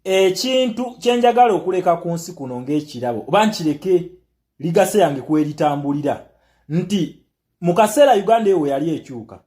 Ekintu kye njagala okuleka ku nsi kuno ng'ekirabo, oba nkireke legacy yange kweritambulira, nti mu kaseera Uganda eyo we yali ekyuka,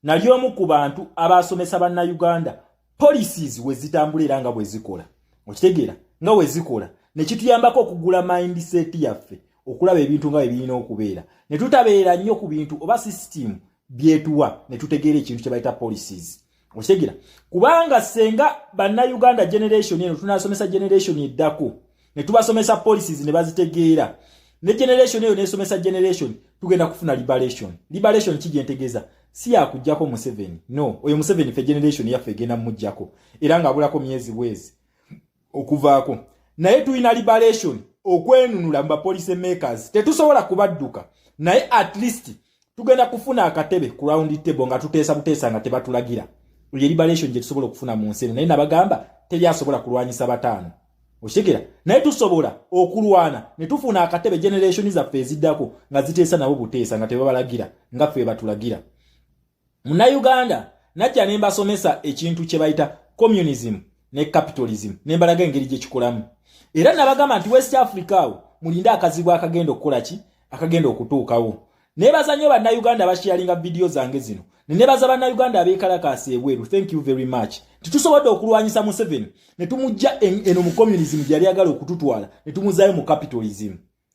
nali omu ku bantu abasomesa Bannayuganda policies we zitambula era nga bwe zikola. Okitegeera nga we zikola, ne kituyambako okugula mindset yaffe okulaba ebintu nga bwe birina okubeera, ne tutabeera nnyo ku bintu oba system byetuwa, ne tutegeera ekintu kye bayita policies. Okitegeera? Kubanga senga Bannayuganda generation eno tunasomesa generation eddako ne tubasomesa policies ne bazitegeera, ne generation eyo nesomesa generation, tugenda kufuna liberation. Liberation kigyentegeeza si yakuggyako Museveni, no. Oyo Museveni fe generation yaffe egenda mumuggyako, era ng'abulako myezi bwezi okuvaako. Naye tulina liberation okwenunula mu ba policy makers. Tetusobola kubadduka, naye at least tugenda kufuna akatebe ku round table nga tuteesa buteesa nga tebatulagira. Ye liberation gye tusobola okufuna mu nsi eno. Naye nabagamba, teri asobola kulwanyisa bataano, okitegeera? Naye tusobola okulwana ne tufuna akatebe, generation zaffe eziddako nga ziteesa nabo buteesa nga tebabalagira nga ffe batulagira. Munnayuganda, najja ne mbasomesa ekintu kye bayita communism ne capitalism, ne mbalaga engeri gye kikolamu. Era nabagamba nti West Africa awo mulinde akazibu akagenda okukola ki, akagenda okutuukawo. Nebaza nnyo Bannayuganda abasharinga vidiyo zange zino, nenebaza Bannayuganda abeekalakaasa ebweru. Thank you very much. Titusobodde okulwanyisa Museveni ne tumujja eno mu communism gye yali agala okututwala, ne tumuzaayo mu capitalism,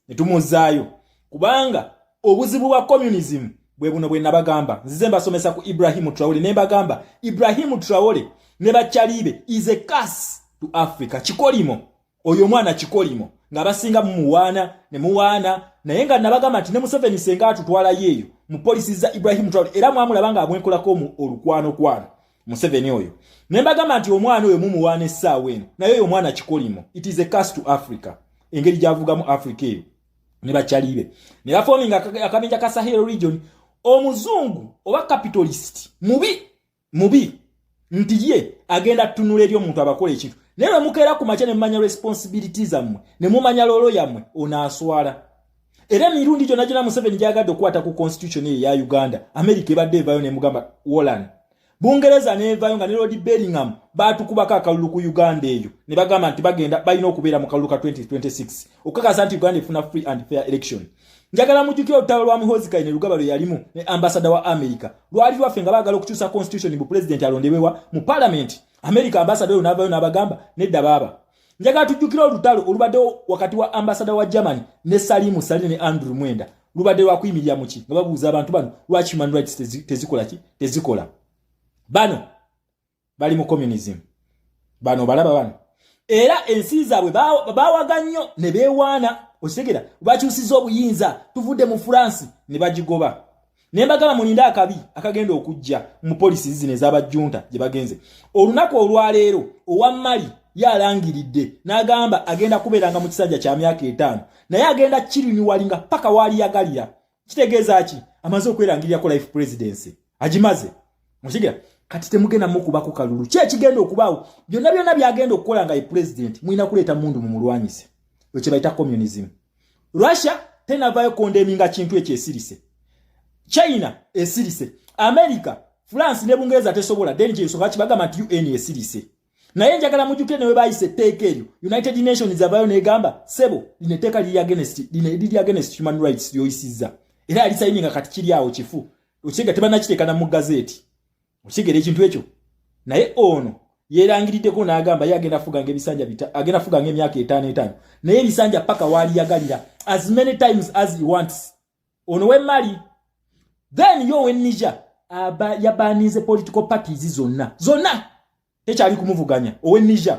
ne tumuzaayo, kubanga obuzibu bwa communism bwe buno bwe nabagamba. Nzize mbasomesa ku Ibrahimu Traore, ne mbagamba Ibrahimu Traore ne bakyalibe is a curse to Africa. Kikolimo oyo omwana, kikolimo ng'abasinga mumuwaana ne muwaana. Naye nga nabagamba nti ne Museveni senga atutwalayo eyo mu policy za Ibrahimu Traore, era mwamulaba nga amwekolako olukwanokwano Museveni oyo. Ne mbagamba nti omwana oyo mumuwaana essaawa eno, naye oyo omwana kikolimo. It is a curse to Africa, engeri gy'avugamu Africa eyo ne bakyalibe ne baforminga akabinja ka Sahel region. Omuzungu oba capitalist mubi mubi, nti ye agenda tutunula eri omuntu abakola ekintu, naye lwe mukeera ku makya ne mumanya responsibility zammwe, ne mumanya role yammwe, onaaswala. Era emirundi gyonna gyonna Museveni gyagadde okukwata ku constitution eyo eya Uganda, America ebadde evaayo nemugamba wolan. Bungereza neevaayo nga ne Lord Bellingham baatukubako akalulu ku Uganda eyo, ne bagamba nti bagenda balina okubeera mu kalulu ka 2026 okukakasa nti Uganda efuna free and fair election. Njagala mujjukire olutalo lwa Muhoozi Kainerugaba lwe yalimu ne ambasada wa America, lwali lwaffe nga baagala okukyusa constitution bu president alondebwewa mu parliament. America ambasada oyo n'avaayo n'abagamba nedda baaba. Njagala tujjukire olutalo olubaddewo wakati wa ambasada wa Germany ne Salimu Saleh ne Andrew Mwenda, lubadde lwakuyimirira muki, nga babuuza abantu bano lwaki human rights tezikola ki, tezikola. Bano bali mu communism, bano balaba bano, era ensi zaabwe bawaga nnyo ne beewaana. Okitegera? Bakyusiza obuyinza, tuvudde mu France ne bagigoba. Ne mbagamba mulinde akabi akagenda okujja mu policy zino ez'abajjunta gye bagenze. Olunaku olwaleero owa Mali yalangiridde n'agamba agenda kubeeranga mu kisanja kya myaka 5, naye agenda kirenewinga paka waali yagalira. Kitegeeza ki? Amaze okwerangirirako life presidency, agimaze. Okitegera? Kati temugenda mukubako kalulu. Ki ekigenda okubaawo? Byonna byonna byagenda okukola nga ye president, mulina kuleeta mundu mumulwanyise. Ekyo kye bayita communism. Russia tenavayo condemninga kintu ekyo, esirise. China esirise. America, France ne Bungereza tesobola. Then kyensonga kibagamba nti UN esirise. Naye njagala mujjukire newe bayise etteeka eryo, United Nations avayo negamba, "Sebo, lino etteeka liri against, lino liri against human rights lyoyisizza." Era yalisayininga, kati kiri awo kifu. Okitegeera? Tebannakiteeka na mu gazeeti. Okitegeera ekintu ekyo? Naye ono yeerangiriddeko n'agamba ye agenda fuganga ebisanja, agenda fuganga emyaka 5 5, naye ebisanja paka waaliyagalira, as many times as he wants. Ono w'e Mali. Then yo ow'e Niger yabaninze political parties zonna zonna, tekyali kumuvuganya ow'e Niger.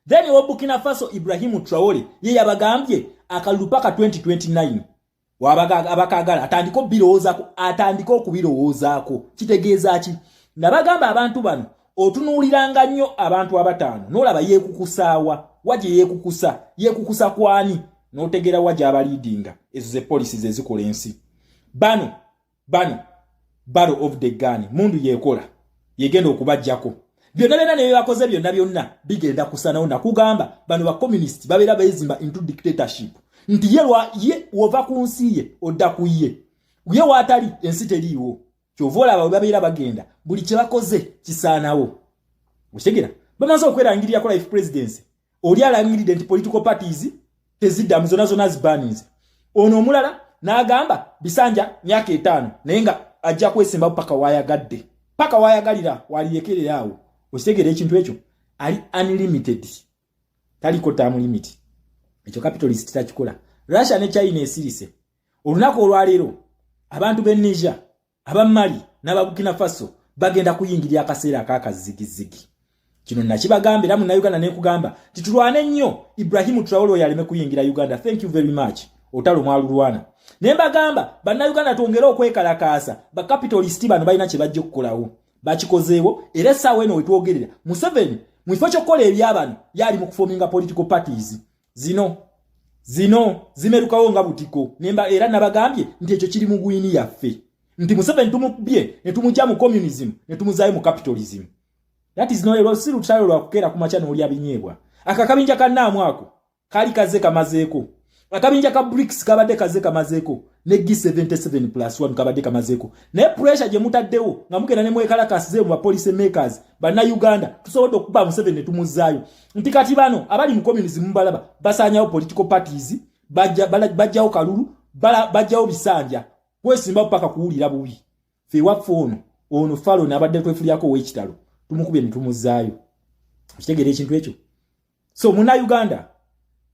Then owa Burkina Faso, Ibrahimu Traore, ye yabagambye akalulu paka 2029. Abakagala atandike okubirowoozaako, atandike okubirowoozaako. Kitegeeza ki? Nabagamba abantu bano otunuuliranga nnyo abantu abataano, n'olaba yeekukusaawa wa, gye yeekukusa, yeekukusa kwani, n'otegeera wa gy'abaleadinga. Ezo ze policies ezikola ensi. Bano barrel of the gun, mundu yeekola, yegenda okubajjako byonna byonna ne byebakoze byonna byonna bigenda kusanawo. Nakugamba bano ba communist babeera beezimba into dictatorship, nti ye lwa ye wova ku nsi ye odda ku ye, ye waatali ensi teriiwo. Kyova olaba bwe babeera bagenda, buli kye bakoze kisaanawo. Okitegera? Bamaze okwerangirirako life presidency. Oli alangiridde nti political parties teziddamu, zonna zonna zibaninze. Ono omulala n'agamba bisanja myaka 5, naye nga ajja kwesimba paka wayagadde, paka wayagalira, walirekerera awo. Okitegeera ekintu ekyo? Ali unlimited, taliko term limit. Ekyo capitalist takikola. Russia ne China esirise. Olunaku olwaleero abantu b'e Niger, aba Mali n'aba Burkina Faso bagenda kuyingirira akaseera akakazigizigi. Kino nakibagamba era Munnayuganda nekugamba titulwane nnyo Ibrahimu Traore oyo aleme kuyingira Uganda. Thank you very much. Otalo mwalulwana. Naye mbagamba Bannayuganda, twongere okwekalakaasa. Bacapitalist bano balina kye bajja okukolawo, bakikozeewo. Era essaawa eno wetwogerera, Museveni mu kifo ky'okukola ebyabano yali mu kuforminga political parties. Zino zino zimerukawo nga butiko. Nemba era nabagambye nti ekyo kiri mu gwini yaffe, nti Museveni tumubye ne tumujja mu communism ne tumuzaayo mu capitalism. That is no, si lutalo lwa kukeera ku makya n'olya binyeebwa. Akakabinja ka naamu ako kaali kazze kamazeeko, akabinja ka BRICS kabadde kazze kamazeeko, ne G77 plus 1 kabadde kamazeeko. Naye pressure gye mutaddewo nga mugenda ne mwekalakasize mu bapolicy makers, Bannayuganda tusobodde okuba Museveni ne tumuzzaayo. Nti kati bano abali mu communism mubalaba basaanyawo political parties, bajjawo kalulu, bajjawo bisanja kwesimbawo paka kuwulira bubi. Fe ewaffe ono falo n'abadde twefulyako ow'ekitalo, tumukubye ne tumuzzaayo. Okitegeera ekintu ekyo? So Munnayuganda,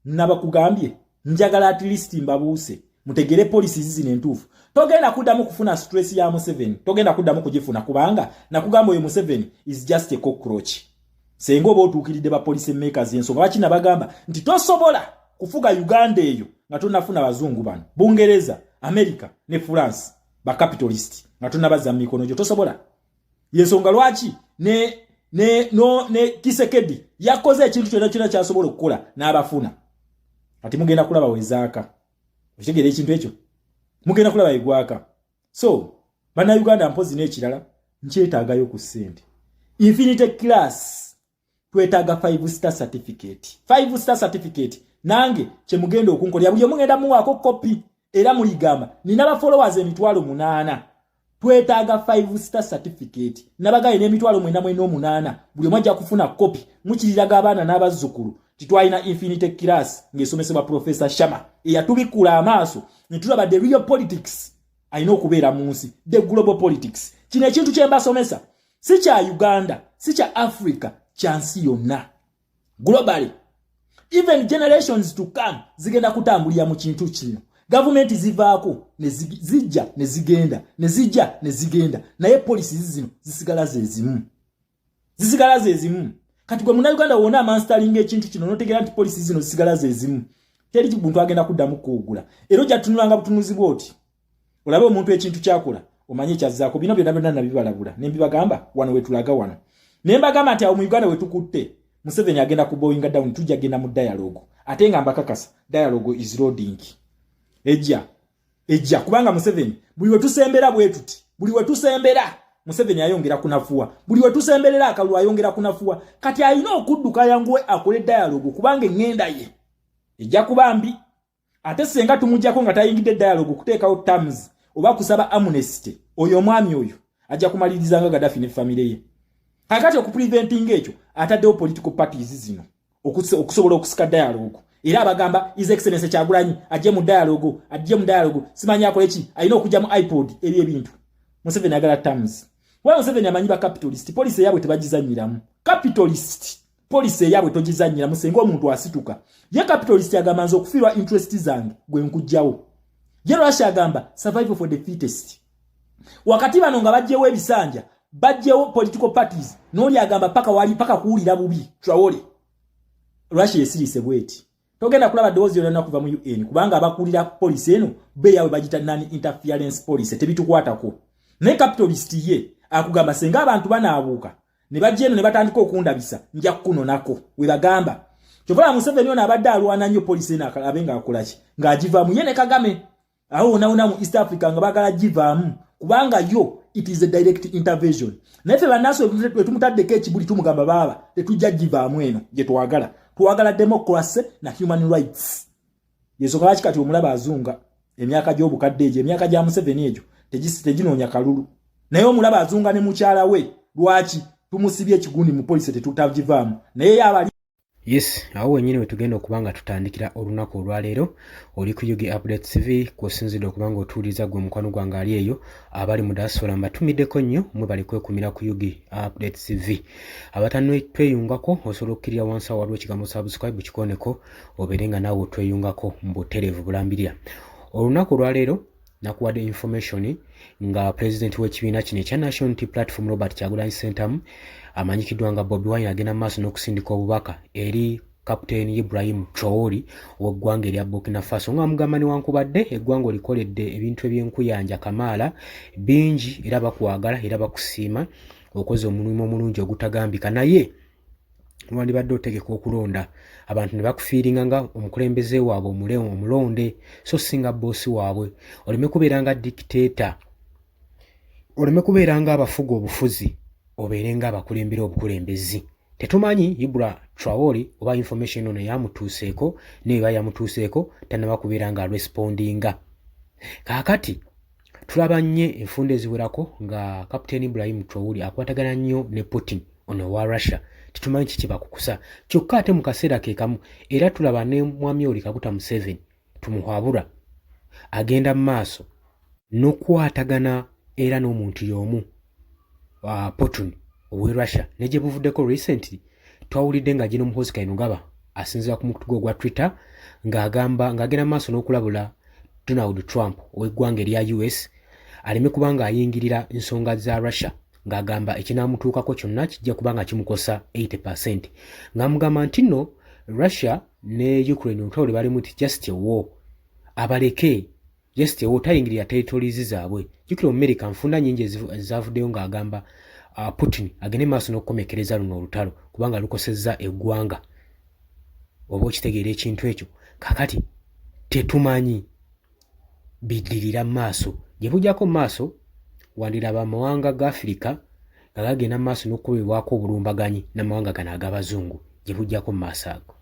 nabakugambye, njagala at least mbabuuse mutegere policies zino entuufu. Togenda kuddamu kufuna stress ya Museveni, togenda kuddamu kugifuna, kubanga nakugamba oyo Museveni is just a cockroach. Senga oba otuukiridde ba policy makers, ensonga lwaki nabagamba nti tosobola kufuga Uganda eyo nga tonafuna bazungu bano, Bungereza, America ne France, bacapitalist, nga tonabazza mu mikono gyo, tosobola. Yensonga lwaki ne, ne, no, ne Tshisekedi yakoze ekintu kyonna kyonna kyasobola okukola n'abafuna. Kati mugenda kulaba wezaaka. Okitegeera ekintu ekyo? Mugenda kulaba egwaka. So Bannayuganda, mpozi n'ekirala, nkyetaagayo ku ssente. Infinity Class, twetaaga 5 star certificate, 5 star certificate. Nange kyemugenda okunkolera, buli omugenda muwaako kopi era muligamba nina ba followers 80,000. Twetaaga 5 star certificate. Nabagaye n'98,900, buli omu ajja kufuna kopi. Mukiriraga abaana n'abazzukulu titwalina Infinity Class ng'esomesebwa Professor Shama, eyatubikkula amaaso ne tulaba the real politics alina okubeera mu nsi, the global politics. Kino ekintu kye mbasomesa si kya Uganda, si kya Africa, kya nsi yonna, globally. Even generations to come zigenda kutambulira mu kintu kino. Gavumenti zivaako, zijja ne zigenda, ne zijja ne zigenda, naye policies zino zisigala zezimu, zisigala zezimu. Kati gwe Munnayuganda wona amasteringa ekintu kino, notegeera nti policies zino zisigala zezimu, teri muntu agenda kuddamu kuwugula. Era ojja tunulanga butunuzi bwoti, olabe omuntu ekintu kyakola, omanye ekyazzaako. Bino byonna byonna nabibalabula ne mbibagamba wano wetulaga wano, ne mbagamba nti awo mu Uganda wetukutte, Museveni agenda ku bowinga down, tujja genda mu dialogue. Ate nga mbakakasa, dialogue is loading, ejja, ejja, kubanga Museveni buli wetusembera bwe tuti, buli wetusembera Museveni ayongera kunafuwa, buli wetusemberera akalulu ayongera kunafuwa. Kati alina okudduka yanguwe akole dialogue, kubanga eŋŋenda ye ejja kuba mbi. Ate senga tumugjako nga tayingidde dialogue okuteekawo terms oba kusaba amnesty, oyo omwami oyo ajja kumaliriza nga Gaddafi ne famire ye. Kakati okupreventinga ekyo, ataddewo political parties zino okusobola okusika dialogue. Era abagamba His Excellence Kyagulanyi ajje mu dialogue, ajje mu dialogue, simanyi akole ki, alina okujja mu ipod. Ebyo ebintu Museveni agala terms. Kuba Museveni amanyi ba capitalist policy eyabwe tebagizanyiramu. Capitalist policy eyabwe togizanyiramu. Senga omuntu asituka, ye capitalist agamba, nze okufiirwa interest zange gwe nkugjawo. Ye Russia agamba survival for the fittest. Wakati bano nga bajjewo ebisanja, bajjewo political parties, n'oli agamba paka wali paka kuwulira bubi. Traore, Russia esirise bweti. Togenda kulaba ddoboozi lyonna kuva mu UN, kubanga abakulira policy eno beyaabwe bagita non interference policy, tebitukwatako. Naye capitalist ye akugamba, senga abantu banaabuuka ne bajja eno ne batandika okundabisa, nja kukunonako. We bagamba kyovala Museveni ono abadde alwana nnyo policy eno abe ng'akolaki, ng'agivaamu, ye ne Kagame awo wonawona mu East Africa nga baagala givaamu, kubanga yo it is a direct intervention. Naye ffe bannansi wetumutaddeko ekibuli, tumugamba, baaba tetujja givaamu eno gye twagala. Twagala democracy na human rights. Yensonga lwaki kati omulaba azunga emyaka gy'obukadde egyo, emyaka gya Museveni egyo teginoonya kalulu, naye omulaba azunga ne mukyala we. Lwaki? Tumusibye ekigundi mu policy, tetutagivaamu, naye yabali. Yes, awo wenyini wetugenda okuba nga tutandikira olunaku olwaleero. Oli ku UG Update TV, kwosinzidde okuba nga otuwuliriza. Gwe mukwano gwange ali eyo, abali mu diaspora, mbatumiddeko nnyo. Mwe bali kwekumira ku UG Update TV. Abatanatweyungako, osobola okukkirira wansi awo, waliwo ekigambo "subscribe", kikoneko obeere nga naawe otweyungako mu butereevu bulambirira. Olunaku olwaleero nakuwadde information nga pulezidenti w'ekibiina kino ekya National Unity Platform, Robert Kyagulanyi Ssentamu, amanyikiddwa nga Bobi Wine, agenda mu maaso n'okusindika obubaka eri Captain Ibrahim Traore ow'eggwanga erya Burkina Faso, nga amugamba newankubadde eggwanga olikoledde ebintu ebyenkuyanja kamaala bingi, era bakwagala era bakusiima, okoze omulimu omulungi ogutagambika, naye wandibadde otegeka okulonda abantu ne bakufiiringa nga omukulembeze waabwe omulonde, so singa boosi waabwe. Oleme kubeera nga dictator, oleme kubeera nga abafuga obufuzi, obeere nga abakulembera obukulembezi. Tetumanyi Ibra Traore oba information ono yamutuuseeko, naye eba yamutuuseeko tanaba kubeera nga arespondinga. Kaakati tulaba nnyo enfunda eziwerako nga Captain Ibrahim Traore akwatagana nnyo ne Putin ono owa Russia. Tetumanyi kiki bakukusa. Kyokka ate mu kaseera ke kamu era tulaba ne mwami oli Kaguta Museveni tumuhwabura agenda mu maaso n'okukwatagana era n'omuntu y'omu, Putin owe Russia. Ne gye buvuddeko recently twawulidde nga General Muhoozi Kainerugaba asinziira ku mukutu gwe ogwa Twitter ng'agamba, ng'agenda maaso n'okulabula Donald Trump ow'eggwanga erya US aleme kuba ng'ayingirira nsonga za Russia, ng'agamba ekinaamutuukako kyonna kijja kuba nga kimukosa 80, ng'amugamba nti nno Russia ne Ukraine olutalo lwe balimu nti just a war, abaleke, just a war, tayingirira territories zaabwe. Jjukira Omumerika nfunda nyingi ezavuddeyo ng'agamba Putin agende maaso n'okukomekereza luno olutalo kubanga lukosezza eggwanga, oba okitegeera ekintu ekyo. Kakati tetumanyi biddirira mu maaso. Gye bujjako mu maaso wandiraba amawanga ga Afirika nga gagenda mu maaso n'okukubibwako obulumbaganyi n'amawanga gano ag'abazungu gye bujjako mu maaso ago.